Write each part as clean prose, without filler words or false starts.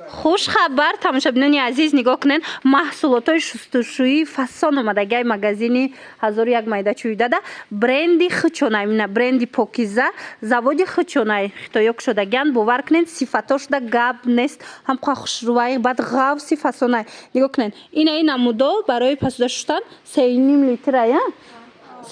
Хушхабар, тамошобинони азиз, нигоҳ кунед, маҳсулотҳои шустушӯӣ фасон омадагиай магазини ҳазору як майдачӯйдада. Бренди хучонай, мина, бренди Покиза, заводи хучонай, хитоё кушодагиан. Бовар кунед, сифатошда гап нест, ҳам хушрӯвай, баъд ғавси фасонай. Нигоҳ кунед, инаи намудо барои пасуда шустан 3,5 литрая,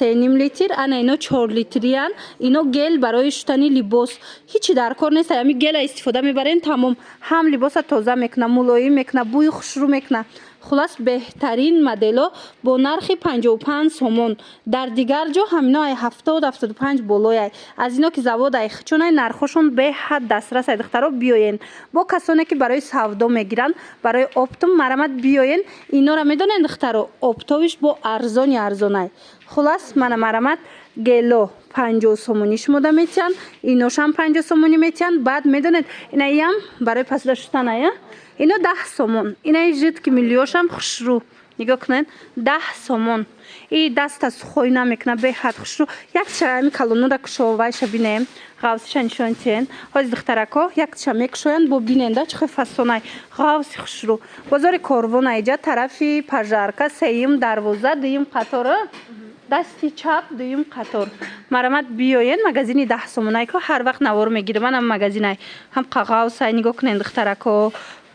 3,5 литр. Ана ино 4 литриян. Ино гель барои шустани либос. Ҳичи дар кор нест, ами гела истифода мебарен, тамом. Ҳам либоса тоза мекуна, мулоим мекуна, бӯи хушрӯ мекуна. Хулас, беҳтарин модело бо нархи 55 сомон. Дар дигар ҷо ҳамино ай 70, 75 болояй. Аз ино ки завод ай хичонай, нархошон беҳад дастрас ай. Духтаро, биёен. Бо касоне ки барои савдо мегиранд, барои оптом, марамат, биёен. Инора медонед, духтаро, оптовиш бо арзони арзонай. Хулас, мана, марамат, гело 50 сомонӣ шумода метиҳанд, иношам 50 сомонӣ метиҳанд. Баъд медонед, инаиам барои пасуда шустаная, ино 10 сомон. Инаи жидкий мыльёшам хушрӯ, нигоҳ кунед, 10 сомон. И даста сухой намекуна, беҳад хушрӯ. Якча ами калонура кушовайша бинем, ғавсиша нишон тиҳен. Ҳози духтарако якча мекушоянд, бо биненда чӣ хел фасонай, ғавси хушрӯ. Бозори Корвон, айҷа тарафи Пожарка, сеюм дарвоза, дуюм қатор, дасти чап, дуюм қатор. Марамат, биёен. Магазини 10 сомонай ко ҳар вақт навор мегирам, манам магазинай ҳам қағавсай. Нигоҳ кунед, духтарако,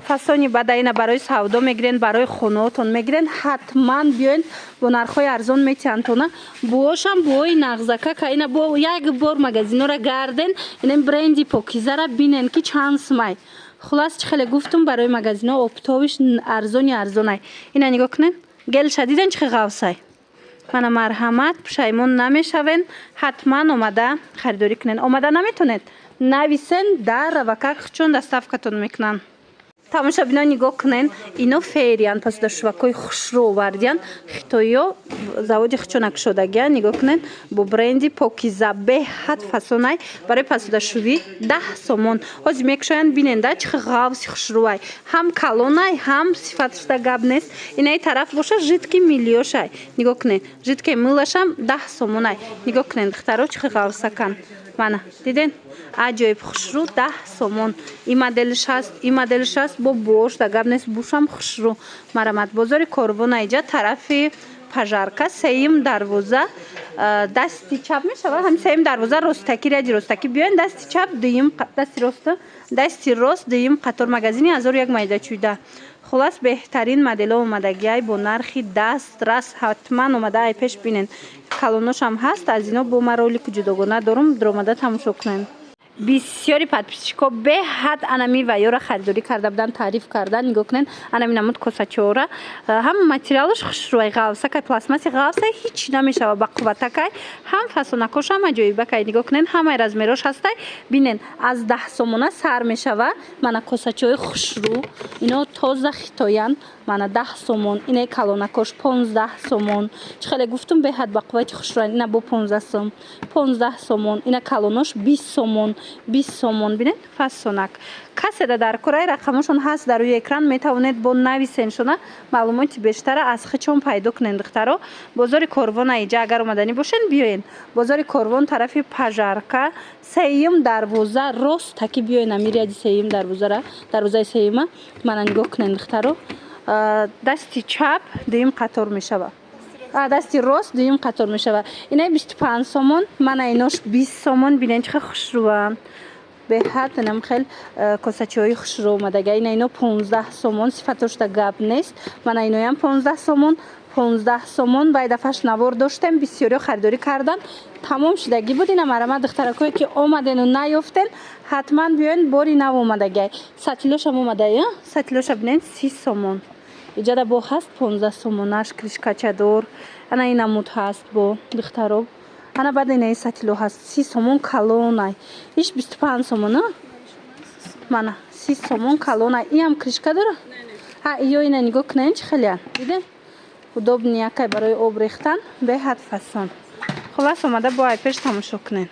фасони бадаина барои савдо мегирен, барои хонаотон мегирен, ҳатман биёен, бо нархҳои арзон метиҳанд. Тона буошам буои нағзака. Ина бо як бор магазинора гарден, инем бренди Покизара бинен, ки чанд сумай. Хулас, чӣ хеле гуфтум, барои магазино оптовиш арзони арзонай. Ина нигоҳ кунед, гелша диден, чӣ хел ғавсай. Мана, марҳамат, пушаймон намешавен, ҳатман омада харидорӣ кунед. Омада наметонед, нависен, дар равакак чун доставкатон мекунанд. Тамошобино, нигоҳ кунен, ино Фериян, пасудашувакҳои хушрӯ овардиян. Хитоиё заводи хичонакшодагиян. Нигоҳ кунен, бо бренди Покиза, беҳад фасонай, барои пасудашувӣ 10 сомон. Ҳозир мекушоянд, биненда, чӣ хел ғавси хушрӯвай, ҳам калонай, ҳам сифатшда гап нест. Инаи тараф боша, жидкий мыльёшай. Нигоҳ кунед, жидкий мылашам 10 сомонай. Нигоҳ кунед, духтаро, чӣ хел ғавсакан. Мана, диден, аҷоиб хушрӯ, 10 сомон. И моделш ҳаст, и моделш ҳаст, бо буош да гап нест, бушам хушрӯ. Марамат, бозори Корвон, айҷа тарафи Пожарка, сеюм дарвоза, дасти чап мешавад. Ҳами сеюм дарвоза, ростакӣ, ряди ростакӣ биёен, дасти чап, дуюм, дасти рост, дасти рост, дуюм қатор, магазини ҳазору як майдачӯйда. Хулас, беҳтарин моделҳо омадагиай бо нархи дастрас. Ҳатман омада ай пеш бинен. Калоношам ҳаст аз ино, бо ма ролику ҷудогона дорум, дуромада тамошо кунем. Бисёри подписчикҳо беҳад анами ваёра харидорӣ карда буданд, таъриф кардан. Нигоҳ кунед, анами намуд косачора, ҳам материалаш хушрӯай, ғавсакай, пластмасси ғавсай, ҳеҷ намешава, бақувватакай, ҳам фасонакош ҳам аҷоибакай. Нигоҳ кунед, ҳамаи размерош ҳастай. Бинен, аз 10 сомона сар мешава. Мана, косачои хушрӯ, ино тоза хитоян. Мана, 10 сомон. Инаи калонакош 15 сомон. Чӣ хеле гуфтум, беҳад бақуввати хушрӯян. Ина бо 15 сом, 15 сомон. Ина калонош 20 сомон, 20 сомон. Бинед, фасонак. Каседа дар кораи, рақамошон ҳаст дар рӯи экран, метавонед бо нависеншона, маълумоти бештара аз хичон пайдо кунед. Духтаро, бозори Корвон, аиҷа агар омаданӣ бошед, биёен. Бозори Корвон, тарафи Пожарка, сеюм дарвоза, рост таки биёен, ами ряди сеюм дарвозара, дарвозаи сеюма. Мана, нигоҳ кунед, духтаро, дасти чап, дуюм қатор мешавад, дасти рост, дуюм қатор мешавад. Инаи 25 сомон, мана инош 20 сомон. Бинед, чӣ хел хушрӯа, беҳад инам хел косачиҳои хушрӯ омадага. Ина ино 15 сомон, сифатошда гап нест. Мана, иноям 15 сомон, 15 сомон. Бай дафъаш навор доштем, бисёриҳо харидорӣ кардан, тамом шудагӣ буд. Ина, марама, духтаракое ки омадену наёфтен, ҳатман биёен, бори нав омадагай. Сатилошам омадай, сатилоша бинед, 30 сомон. Иҷада бо ҳаст 15 сомонаш, крышкачадор. Ана ин намуд ҳаст бо, духтаро. Ана, баъд инаи сатило ҳаст, 30 сомон, калонай. Иш 25 сомон, мана, 30 сомон, калонай. Иам крышка дора. Ҳа, иё ина нигоҳ кунед, чӣ хелеян, диден, удобный якай, барои об рехтан беҳад фасон. Хулас, омада бо айпеш тамошо кунед.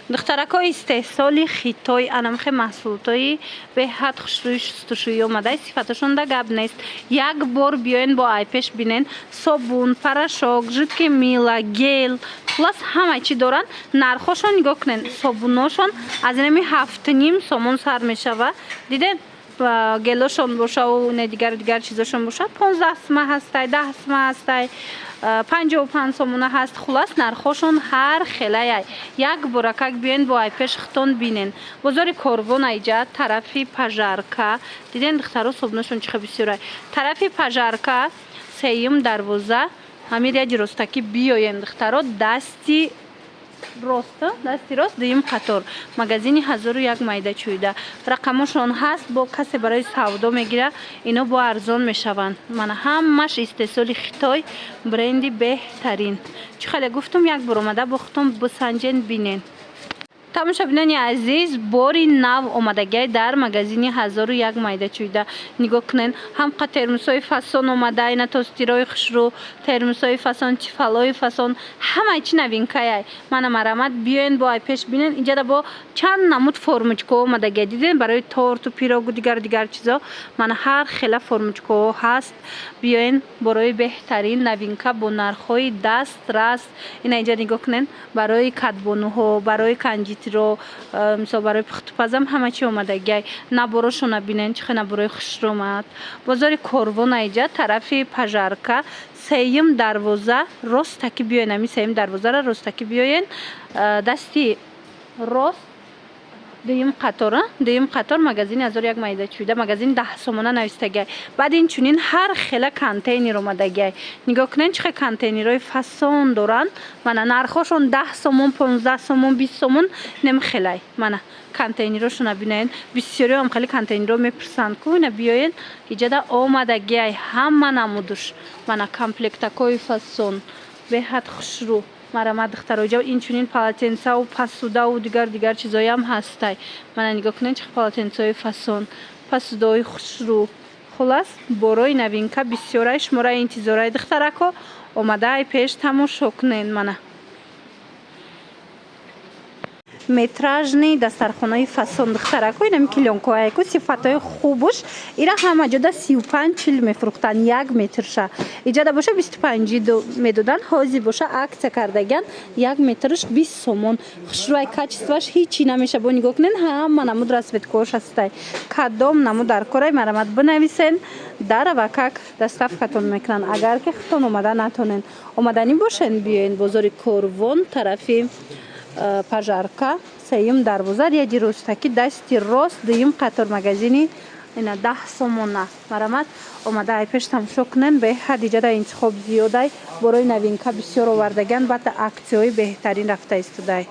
Духтаракҳо, истеҳсоли Хитой, анамхе маҳсулотҳои беҳад хушрӯи шустушӯӣ омада, сифаташонда гап нест. Як бор биёен, бо айпеш бинен. Собун, порошок, жидкий мыло, гель, хулас, ҳама чӣ доранд. Нархҳошон нигоҳ кунед, собуношон аз инами 7,5 сомон сар мешава, диден. Гелошон бошаву не, дигар дигар чизошон боша, 15 сума ҳастай, 10 сума ҳастай, 55 сомона ҳаст. Хулас, нархошон ҳар хелаяй. Як боракак биёен, бо айпеш хитон бинен. Бозори Корвон, айҷа тарафи Пожарка. Диден, духтаро, собунашон чиха бисёрай. Тарафи Пожарка, сеюм дарвоза, ҳамин ряди ростакӣ биёем, духтаро, дасти рост, дасти рост, дуюм қатор, магазини «Ҳазору як майда чӯйда». Рақамошон ҳаст, бо касе барои савдо мегира, ино бо арзон мешаванд. Мана, ҳамаш истеҳсоли Хитой, бренди беҳтарин. Чӣ хеле гуфтум, як бор омада бо худтон бисанҷен, бинен. Тамошобинони азиз, бори нав омадагиай дар магазини «Ҳазору як майда чӯйда». Нигоҳ кунен, ҳамқа термусҳои фасон омада, ина тостирои хушрӯ, термусҳои фасон, тефалои фасон, ҳамаи чи новинкаяй. Мана, марамат, биёен, бо ай пеш бинен. Инҷада бо чанд намуд формочкаҳо омадагиай, диден, барои торту пирогу дигару дигар чизо. Мана, ҳар хела формочкаҳо ҳаст. Биёен, борои беҳтарин новинка бо нархҳои дастрас. Ина инҷа нигоҳ кунен, барои кадбонуҳо, барои кондитеро, мисол, барои пухтупазам ҳама чи омадагиай. Наборошона бинен, чӣ хел наборои хушрӯ омад. Бозори Корвон, айҷа тарафи Пожарка, сеюм дарвоза, ростакӣ биёен, ҳамин сеюм дарвозаро ростакӣ биёен, дасти рост, дуюм қатор, дуюм қатор, магазини «Ҳазору як майда чӯйда», магазини 10 сомона навистагиай. Баъд инчунин ҳар хела контейнер омадагиай. Нигоҳ кунед, чӣ хел контейнерҳои фасон доранд. Мана, нархҳошон 10 сомон, 15 сомон, 20 сомон, немхелай. Мана, контейнерҳошона бинед. Бисёриҳоам хеле контейнерҳо мепурсанд ку. Ина биёен, иҷада омадагиай ҳама намудуш. Мана, комплектакҳои фасон, беҳад хушрӯ. Марама, духтаро, иҷа инчунин полотенцаву посудаву дигар дигар чизоям ҳастай. Мана, нигоҳ кунед, чӣ полотенцаҳои фасон, посудаҳои хушрӯ. Хулас, борои новинка бисёрай, шумораи интизорай, духтарако, омадаай пеш тамошо кунед. Мана, метражный дастархонаи фасон, духтарако, инами клеёнкоаяку, сифатҳои хубуш. Ира ҳама ҷода 35, 40 мефурӯхтанд як метрша, иҷада боша 25 медоданд. Ҳозир боша акция кардагиан, як метрш 20 сомон. Хушрӯай, качествоаш ҳичи намеша. Бо нигоҳ кунед, ҳама намуд расцветкаош ҳастай. Кадом намуд дар корай, марамат, бинависен, даравакак доставкатон мекунанд. Агар ки худтон омада натонен, омаданӣ бошен, биёен бозори Корвон, тарафи Пожарка, сеюм дарвоза, ряди ростакӣ, дасти рост, дуюм қатор, магазини ина 10 сомона. Марамат, омада ай пеш тамошо кунен. Беҳад иҷада интихоб зиёдай, борои новинка бисёр овардагиан, баъд акцияҳои беҳтарин рафта истодай.